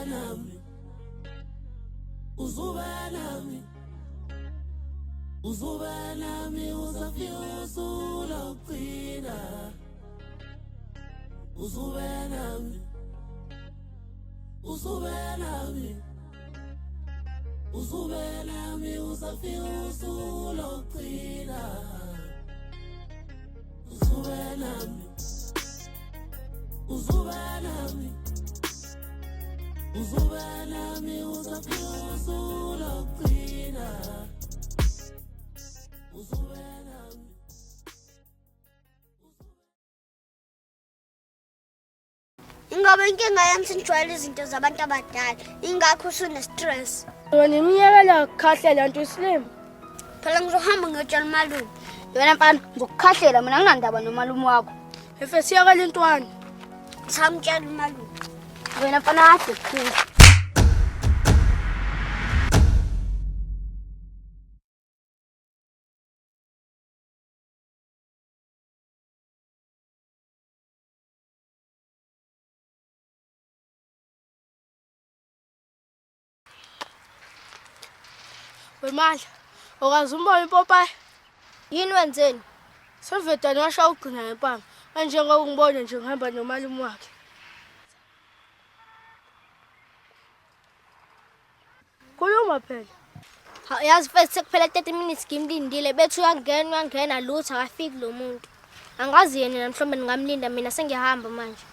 nami, uzube nami, uzube nami uzofika usuku lokugcina. Uzube nami, uzube nami, uzube nami uzofika usuku lokugcina. Uzube nami, uzube nami, uzube nami uzofika usuku lokugcina. Uzube nami. Ingoba inkinga yami sengijwayele izinto zabantu abadala, ingakho usune-stress. Wena iminyaka la kukhahlela nto isilima. Phela ngizohamba ngiyotshela umalume. Wena mfana, ngizokukhahlela mina nginandaba nomalume wakho. Efe siyakala intwana. Samtshela umalume. Wena mfana kade kukhulu. Wemandla, okaze umbone ipopayi. Yini wenzeni? Sevedane washa ugcina ngempama. Manje ngoba ngibona nje ngihamba nomalume wakhe. Khuluma phela. Ha, Yazi first sekuphela 30 minutes ngimlindile bethi uyangena uyangena lutho akafiki lo muntu. Angazi yena mhlawumbe ningamlinda mina sengiyahamba manje.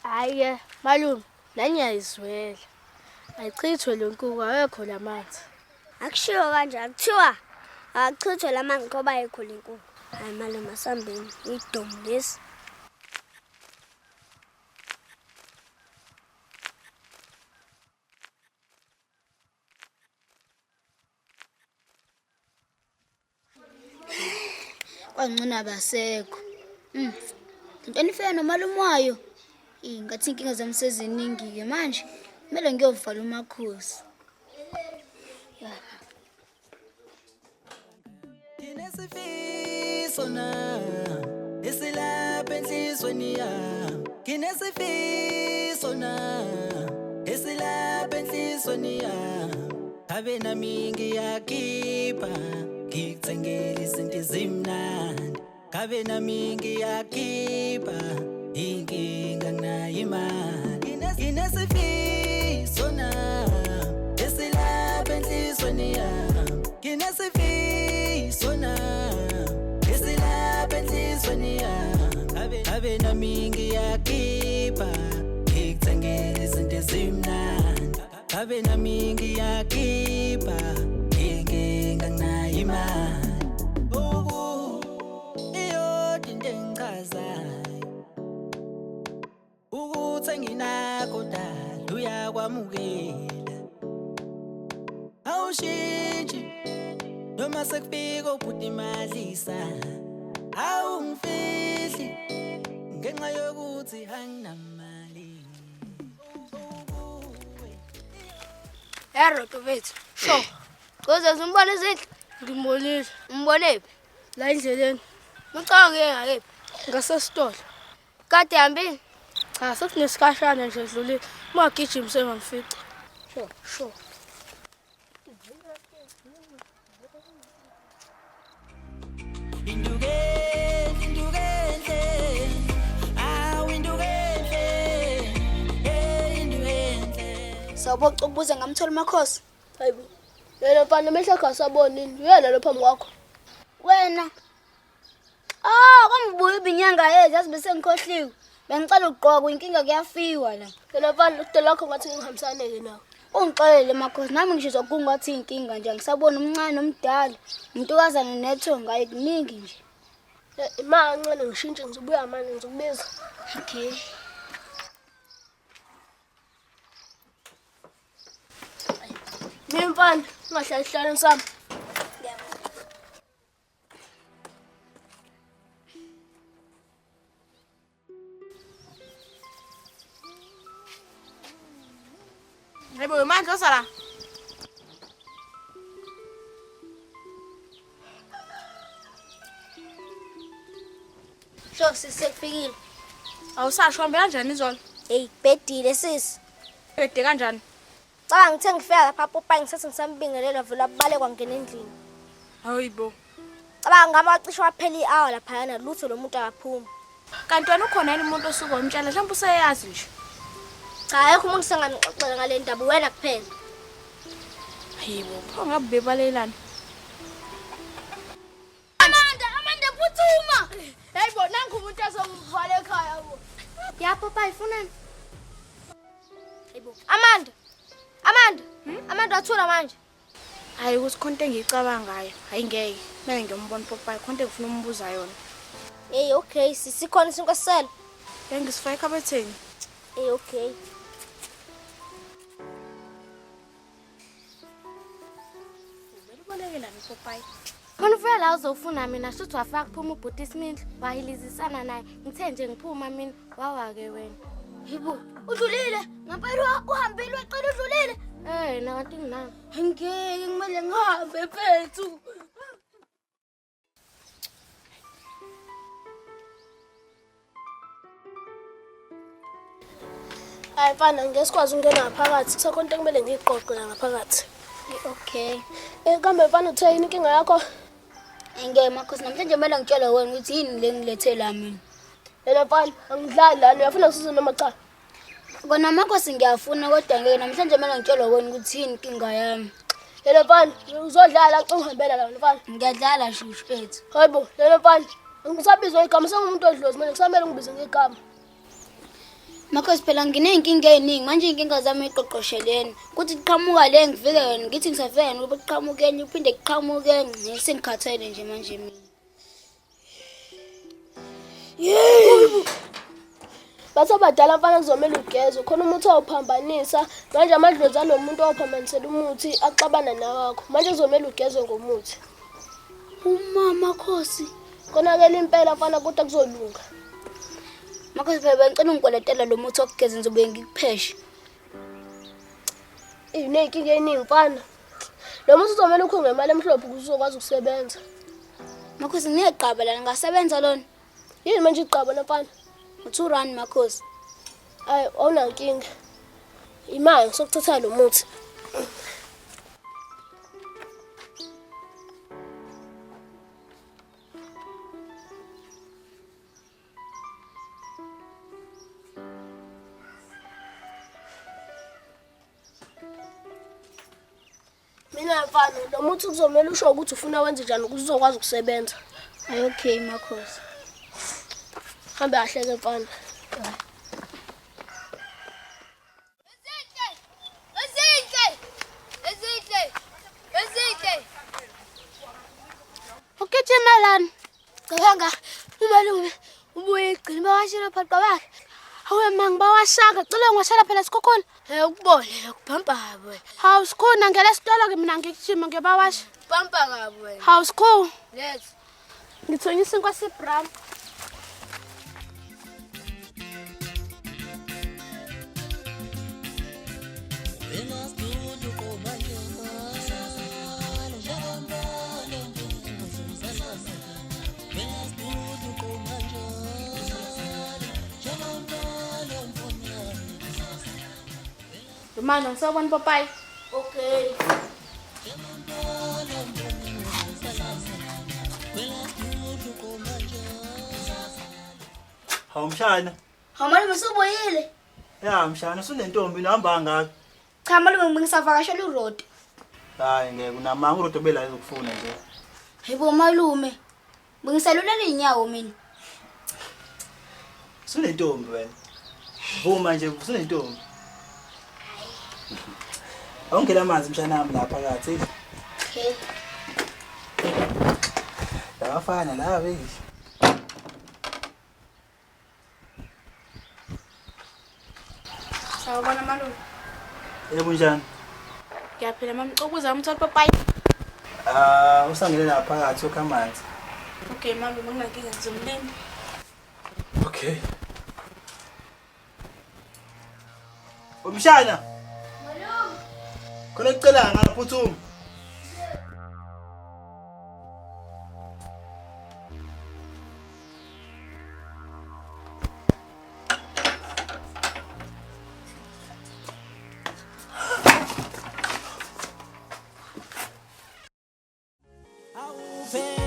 Hhayi ke malume, nani ngiyayizwela. Ayichithwe le nkuku awekho la manzi. Akushiwo kanjalo, kuthiwa akuchithwe la manzi ngoba ayikho le nkukhu. Hayi malume asambeni, idomu lesi. Kwangcono abasekho. Into enifika nomalume wayo. Ih, ngathi inkinga zami seziningi-ke manje. Kumele ngiyovala umakhosi. Ya. Nginesifiso na esilapha enhlizweni yami. Nginesifiso na esilapha enhlizweni yami. Abe nami ngiyakhipha ngikuthengele izinto ezimnandi. Ngabe nami ngiyakhipha inkinga nginayo imali. Nginesifiso na esilapha enhlizweni yami. Nginesifiso na esilapha enhlizweni yami. Ngabe nami ngiyakhipha ngikuthengele izinto ezimnandi. Ngabe nami ngiyakhipha inkinga nginayo imali. Uku iyodwa into engichazayo ukuthi enginakho dala uyakwamukela. Awushintshi noma sekufika obhuti madlisa, awungifihli ngenxa yokuthi anginamali. Eroto bethu. Sho. Uzoze umbone izinhle? Ngimbonile. Umbone phi? La endleleni. Ucabanga ngeke ngakephi? Ngasesitolo. Kade hambile? Cha, sekunesikashana nje edlulile. Uma gijima sengamfica. Sho. Sho. Induku enhle, induku enhle. Awu induku enhle. Hey induku enhle. Sawuboca ukubuza ngamthola umakhosi. Hayibo. Lelo mfana amehlo akho asaboni yini? Uyena lo phambi kwakho. Wena. Ah, kwambuya ibinyanga yezi yazi bese ngikhohliwe. Bengicela ukugqoka inkinga kuyafiwa la. Lelo mfana udo lakho ngathi ngihambisaneke nawe. Ungixolele makhosi nami ngishizwa kungathi inkinga nje angisaboni umncane nomdala. Umntukazana nethonga hayi kuningi nje. Ima kancane ngishintshe ngizobuya manje ngizokubiza. Okay. Mina mfana ungahlali esihlalweni sami. Hayibo mandla osala. Sho sisi sekufikile. Awusasho hambe kanjani izolo? Hey, kubhedile sisi. Ede kanjani? Cabanga ngithe ngifika lapha Popeye ngisathi ngisambingelela vele wabaleka ngena endlini. Hayibo. Cabanga ngama wacishe waphela i-hour laphayana lutho lo muntu akaphumi. Kanti wena ukhona yini umuntu osuke wamtshela mhlawumbe useyazi nje. Cha akekho umuntu sengamxoxela ngale ndaba wena kuphela. Hayibo, pho ngabe bebalelana. Amanda, Amanda phuthuma. Hayibo nangu umuntu azongivala ekhaya bo. Ya Popeye ufunani? Hayibo. Amanda. Amanda. Amanda wathula manje. Hayi ukuthi khona into engiyicabangayo. Hayi ngeke. Kumele ngiyombona Popeye, khona into engifuna umbuza yona. Hey okay, sisikhona isinkwa sisele. Bengisifaka ekhabetheni. Hey okay. Ubelekelani Popeye? Khona ufika la uzofuna mina shuthi wafaka kuphuma ubhuti Smindlu wahilizisana naye ngithe nje ngiphuma mina wawake wena. Yibo, udlulile. Ngempela uhambile waqala udlulile. Eh na kanti nginani? Ngeke kumele ngihambe mfethu. Hayi mfana ngeke sikwazi ukungena ngaphakathi kusekhona into ekumele ngiyiqoqe la ngaphakathi. Okay. Eh kambe mfana uthe yini inkinga yakho? Ngeke makhosi namhlanje kumele ngitshele wena ukuthi yini le ngilethe la mina. Lena mfana angidlali lana uyafuna ngisize noma cha? Kona makhosi ngiyafuna kodwa ngeke namhlanje kumele ngitshele wena ukuthi yini inkinga yami. Lena mfana uzodlala xa ungihambela la mfana. Ngiyadlala shushu ethu. Hayibo lena mfana angisabizwa igama sengumuntu odlozi manje kusamele ngibize ngegama. Makhosi phela nginey'nkinga ey'ningi manje iy'nkinga zami iqoqoshelene kuthi kuqhamuka le ngifike yona ngithi ngisafika yona kube kuqhamuke enye kuphinde kuqhamuke enye sengikhathele nje manje mina. Bathi abadala mfana kuzomele ugeze khona umuthi awuphambanisa manje amadlozi alomuntu owaphambanisela umuthi axabana nawakho manje kuzomele ugeze ngomuthi. Umama Khosi. Konakele impela mfana kodwa kuzolunga. Makhosi phela bengicela ungikweletela lo muthi wokugeza ngizobuye ngikupheshe. Iney'nkinga ey'ningi mfana. Lo muthi uzomele ukhonge ngemali emhlophe ukuze uzokwazi ukusebenza. Makhosi ngineqaba la ngingasebenza lona. Yini manje iqaba na mfana? U-2 rand makhosi. Hayi awunankinga. Imali sokuthatha lo muthi. Mina mfana lo muthi kuzomele usho ukuthi ufuna wenze njani ukuze uzokwazi ukusebenza. Hayi okay makhosi. Hambe kahle ke mfana. Ezinhle! Ezinhle! Ezinhle! Ugijima lana. Cabanga umalume ubuye egcina bawashela phaqa bakhe. Hawe ma ngibawashaka cela ngiwashela phela sikhukhula. Eh ukubone lokubhampa kabi wena. Hawu sikhona ngele esitolo ke mina ngigijima ngiyobawasha. Bhampa kabi wena. Hawu sikhulu. Let's. Ngithonya isinkwa sebrown. Manje ngisabona Popeye. Okay. Hawu mshana. Hawu malume usubuyile. Ya mshana usunentombi uhamba kangaka. Cha malume ngisavakashela uRodo. Hayi ngeke unamanga uRodo bela ezokufuna nje. Hayibo malume. Bengisalulela inyawo mina. Usunentombi wena. Vuma nje usunentombi. Awungela amanzi mshana wami lapha phakathi. Okay. Labafana laba eh. Sawubona malume. Yebo njani? Ngiyaphila mama, ukuza umtholi Popeye. Ah usangene lapha phakathi ukha amanzi. Okay malume, nginankinga ngizomlinda. Okay. Umshana. Malume. Khona kucela ngaphuthuma. Kuphela.